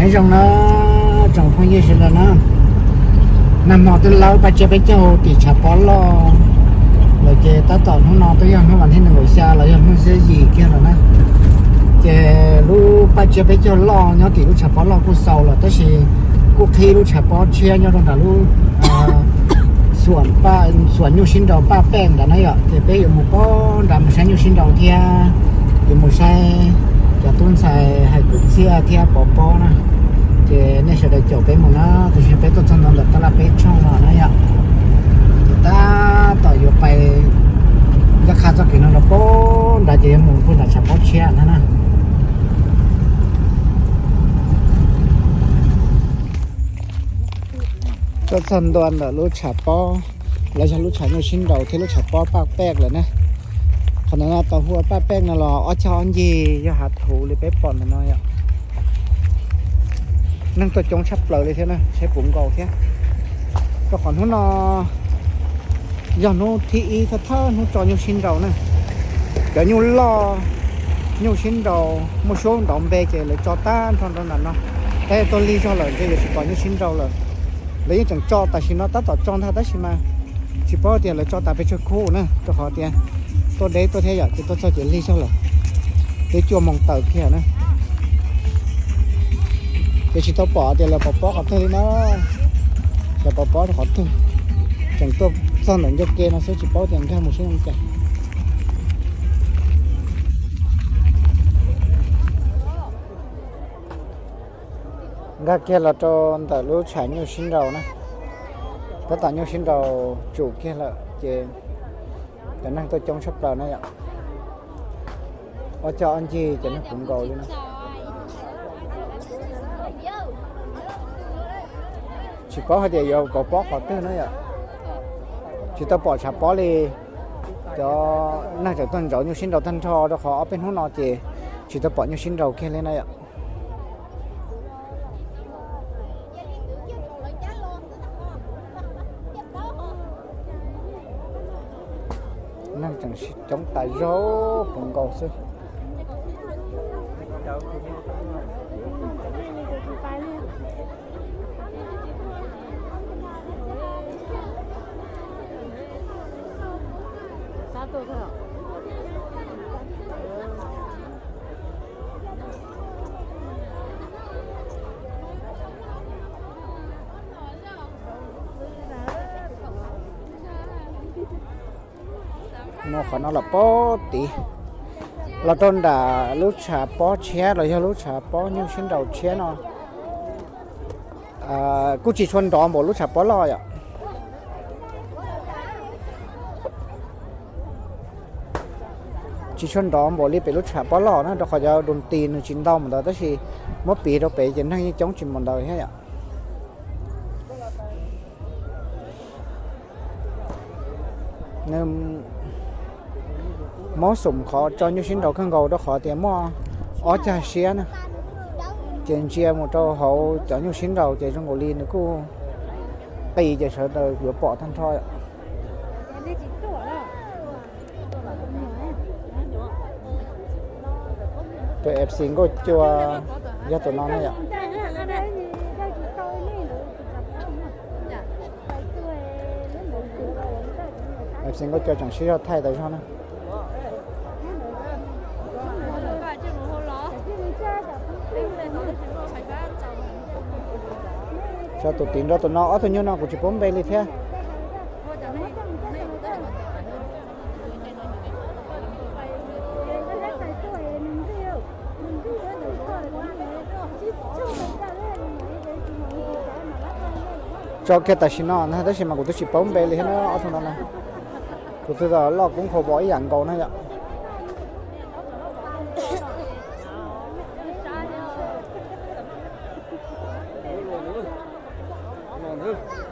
Nyob zoo na tsoom phooj ywg sawv daws na, nag hmo twb lawb paj tsiab peb caug tim tshav pob loj lawm ces tab tom hnub no twb yog hnub vas thib nees nkaum xya los yog hnub xiab yim kiag lawm na. Ces lub paj tsiab peb caug loj nyob tim lub tshav pob loj kuj xaus lawm tab sis kuj qhib lub tshav pob tshiab nyob rau nram lub xuam nyuj sib nraus Paj Pej ntawd na yom. Ces peb yuav mus pab nrad mus saib nyuj sib nraus thiab yuav mus saib cov tub ntxhais hais kwv txhiaj thiab pov pob na. Ces nej sawv daws caum peb mus na, tam sim no peb tuaj txog ntua ntawm tab laj peb tshooj no na yom. Ces tab tom yuav pais ncaj qha txoj kev no rau pab nrad ces yuav mus pug nram tshav pob tshiab ntag na. Tuaj txog ntua ntawm lub tshav pob, los yog lub tshav nyuj sib nraus thiab lub tshav pob Paj Pej lawm na. Qhov ntawm no tau hu ua Paj Pej no los ob cag ob ncig yog hav thuv li peb pom ntawm no yom. Neeg tuaj coob tshaj plaws li thiab na, saib puv nkaus thiab. Rau qhov hnub no yog hnub thib ib thawj thawj hnub tso nyuj sib nraus na. Cov nyuj loj, nyuj sib nraus muaj suab nrov npe ces lawv tso tag nrho rau nram no. Tab tuaj lig zog lawm ntshe yuav tsis pom nyuj sib nraus lawm. Lawv yeej tseem tso tam sim no tab tom tso ntag tab sis mas tsis paub tias lawv tso tas pes tsawg khub na, rau qhov tias tuaj deb tuaj thiab yom, ces tuaj txog ces lig zog lawm. Twb cuaj moos tawm kiag na. Ces tsis tau pom tias lawv pov pob qhov twg li na. Lawv pov pob rau qhov twg, tseem tuaj txog ntawm ncauj ke no xwb tsis paub tias nkag mus saib zoo cas. Nkag kiag los rau ntawm lub tshav nyuj sib nraus na. Tab tom nyuj sib nraus tsum kiag lawm ces cov neeg tuaj coob tshaj plaws na yom. Ob cag ob ncig cov neeg puv nkaus li na. Tsis paub hais tias yuav pov pob qhov twg na yom. Tsis tau pom tshav pob li. Cov neeg tseem tuaj nraus nyuj sib nraus tag nrho rau qhov ob peb hnub no ces tsis tau pom nyuj sib nraus kiag li na yom. Neeg tseem coob tas zog puv nkaus xwb. Mus qhov no los pob tid, los rau nram lub tshav pob tshiab los yog lub tshav pob nyuj sib nraus tshiab no. Kuj tsis tshua nrov npaum lub tshav pob loj yom. Tsis tshua nrov npaum li pem lub tshav pob loj na, rau qhov cov dun tis nws tsis ntau npaum ntawd tab sis muab piv rau pem ces neeg yeej coob tsis npaum ntawd thiab yom. Nws mob xum qhov tso nyuj sib nraus kawg nkaus rau qhov tias muaj ob cag siab na, ces ntsia mus rau hauv cov nyuj sib nraus ces zoo nkaus li nws kuj qis ces sawv daws yuav pom tag nrho. Tus F C Nkauj Cua yog tus no na yom. F C Nkauj Cua tseem sib zog thaij tas zog na. Tso tus tid nrog tus no, ob tug nyuj no kuv tsis paub npe li thiab. Tso kiag tam sim no na tab sis mas kuv twb tsis paub npe li thiab na ob tug no na. Tus twg loj kub nkhaus vos ib yam nkaus na yom.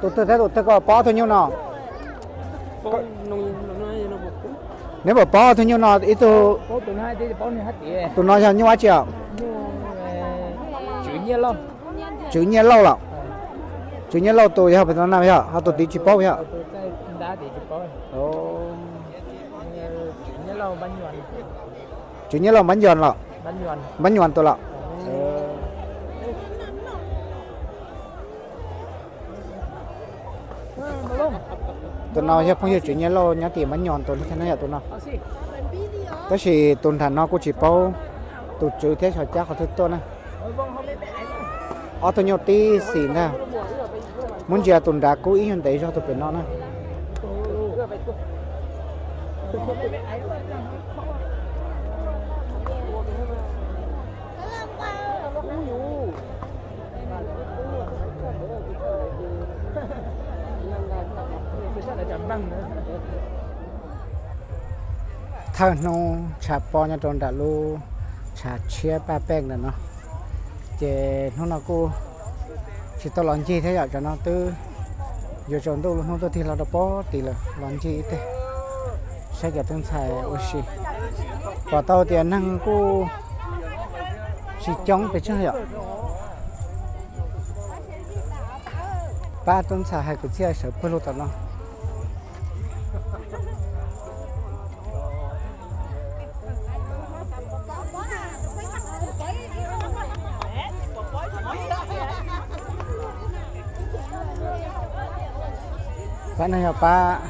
Tus twg thiab tus twg koj pom ob tug nyuj no? Neb puas pom ob tug nyuj no ib tug? Tus no yog nyuj dab tsi os? Tswv Nyiaj Lauj los? Tswv Nyiaj Lauj tus yog pem no na yog, ho tus tid tsis paub yog? Tswv Nyiaj Lauj Npab Nyuas los? Npab Nyuas tus los? Tus no yog phooj ywg Tswv Nyiaj Lauj nyob tim Mab Nyos tus thiab na yom, tus no. Tab sis tus nram no kuj tsis paub tus tswv thiab xyov cab qhov twg tuaj na. Ob tug nyuj tib xim ntag. Muab ntsia tus nrad kub ib nyuag ntev zog tus pem no na. Thawj hnub tshav pob nyob rau nram lub tshav tshiab Paj Pej ntawm no, ces hnub no kuj tsis tau los ncig thiab yom, tam no twb yuav tsaus ntuj lub hnub tuaj tig hlo rau pob tid lawm, los ncig ib teg saib cov tub ntxhais ua si. Pom tau tias neeg kuj tsis coob pes tsawg yom. Pab tub ntxhais hais kwv txhiaj sawv pawg lug tom no. Pab no yog pab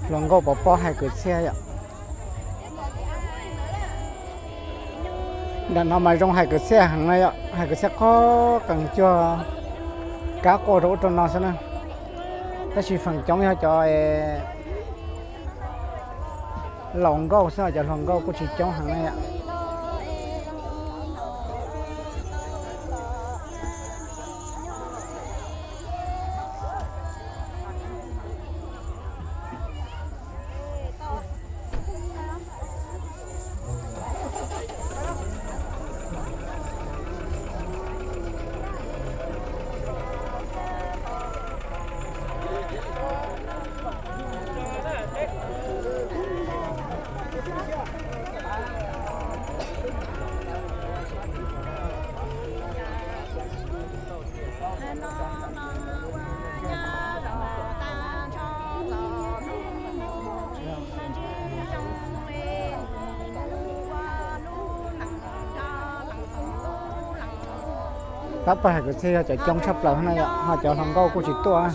hluas nkauj pov pob hais kwv txhiaj yom. Nram no mas zoo hais kwv txhiaj heev na yom, hais kwv txhiaj qog qees cuag kab quaj rau ub rau no xwb na. Tab sis feem coob yog cov laus nkauj xwb, cov hluas nkauj kuj tsis coob heev na yom. Pab pawg hais kwv txhiaj yog cov coob tshaj plaws na yom, ho cov hluas nkauj kuj tsis tuaj.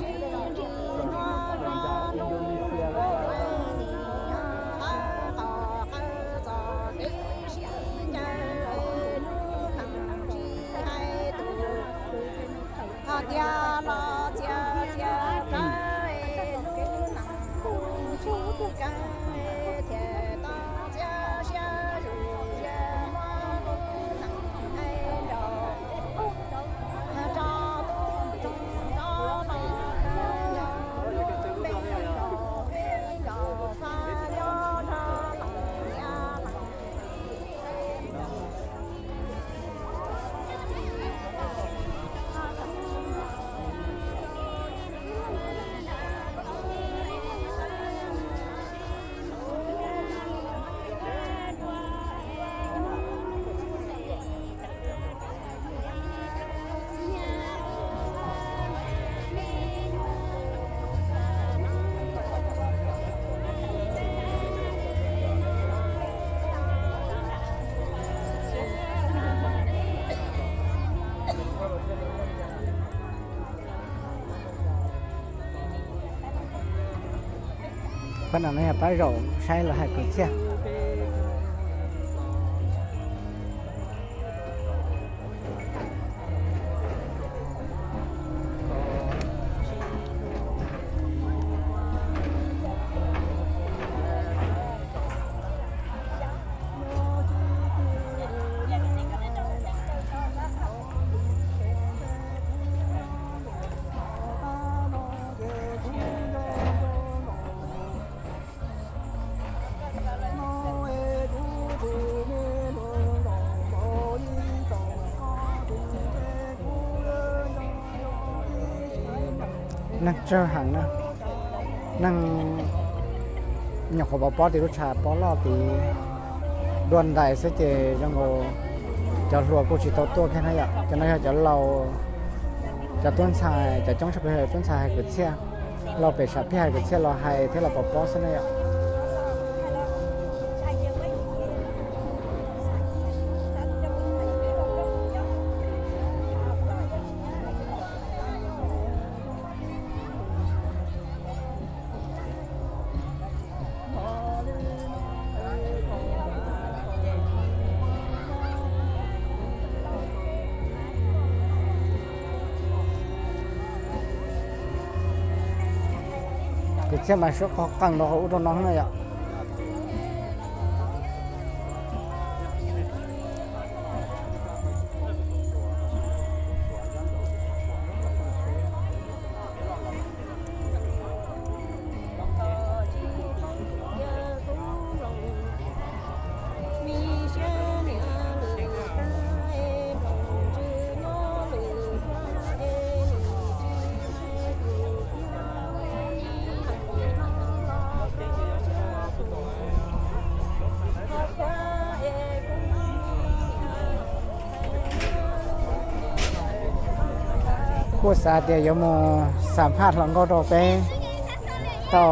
Pab no yog pab zaum saib lawv hais kwv txhiaj. Neeg tsawg heev na, neeg nyuam qhuav pov pob tim lub tshav pob loj tid dua ntais xwb ces zoo nkaus cov hluas kuj tsis tau tuaj kiag na yom. Cov no yog cov laus, cov tub ntxhais, cov coob tshaj plaws yog tub ntxhais hais kwv txhiaj, laus pem sam pij hais kwv txhiaj los hais thiab los pov pob xwb na yom. Kwv txhiaj mas suab qhov qeej rau qhov ub rau no na yom. Kuj xav tias yuav mus xam phaj hluas nkauj rau peb tau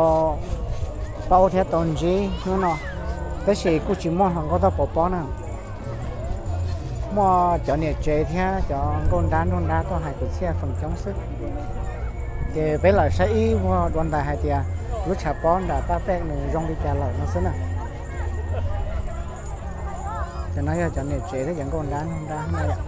paub thiab tau ntsib hnub no, tab sis kuj tsis muaj hluas nkauj tuaj pov pob na. Muaj cov niam tsev thiab cov nkauj nrab nruab nrab tuaj hais kwv txhiaj feem coob xwb. Ces peb lam saib ib vuag dua ntais hais tias lub tshav pob nram Paj Pej nws zoo li cas lawm no xwb na. Cov no yog cov niam tsev thiab cov nkauj nrab nruab nrab no yom.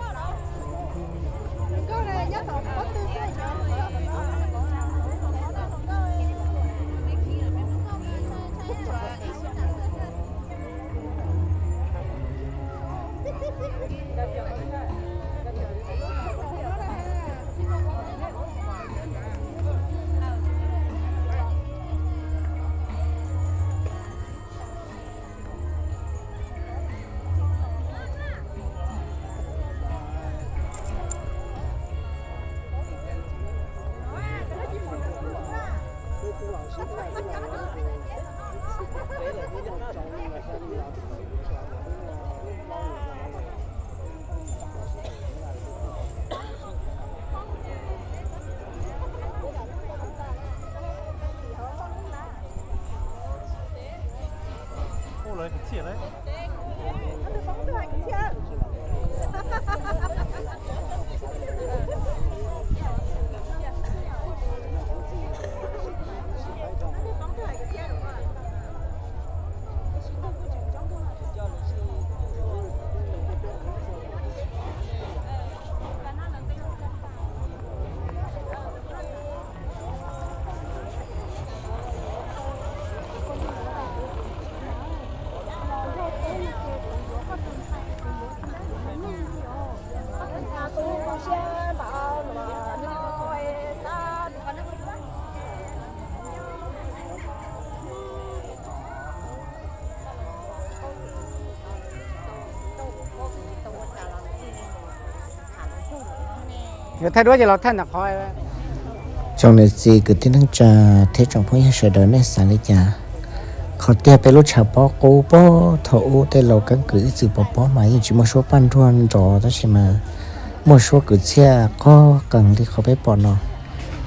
Yuav thaij duab ces los thaij ntawm qhov. Tsoom niam txiv kwv tij neej tsa thiab tsoom phooj ywg sawv daws nej xav li cas? Qhov tiag peb lub tshav pob qub puag thaum ub tej laus keeb kwm ib txwm pov pob mas yeej tsis muaj suab paj nruag nrov tab sis mas muaj suab kwv txhiaj qog qees li qhov peb pom no.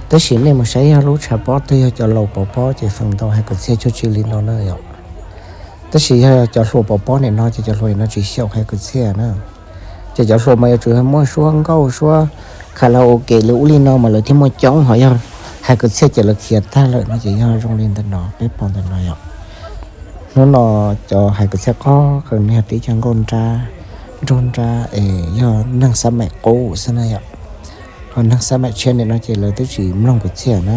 Tab sis nej mus saib yog lub tshav pob twg yog cov laus pov pob ces feem ntau hais kwv txhiaj cuag tsis li no na yom. Tab sis yog cov hluas pov pob nim no ces cov hluas nim no tsis xyaum hais kwv txhiaj na. Ces cov hluas mas yuav tsum muaj suab nkauj suab karaoke li ub li no mas lawv thiaj muaj coob, ho yog hais kwv txhiaj ces lawv khiav tag lawm no ces yog zoo li ntawm no peb pom ntawm no yom. Hnub no cov hais kwv txhiaj qog qees yog tib co nkauj nrab nruab nrab es yog neeg xab maim qub xwb na yom. Ho neeg xab maim tshiab nim no ces lawv twb tsis mloog kwv txhiaj na.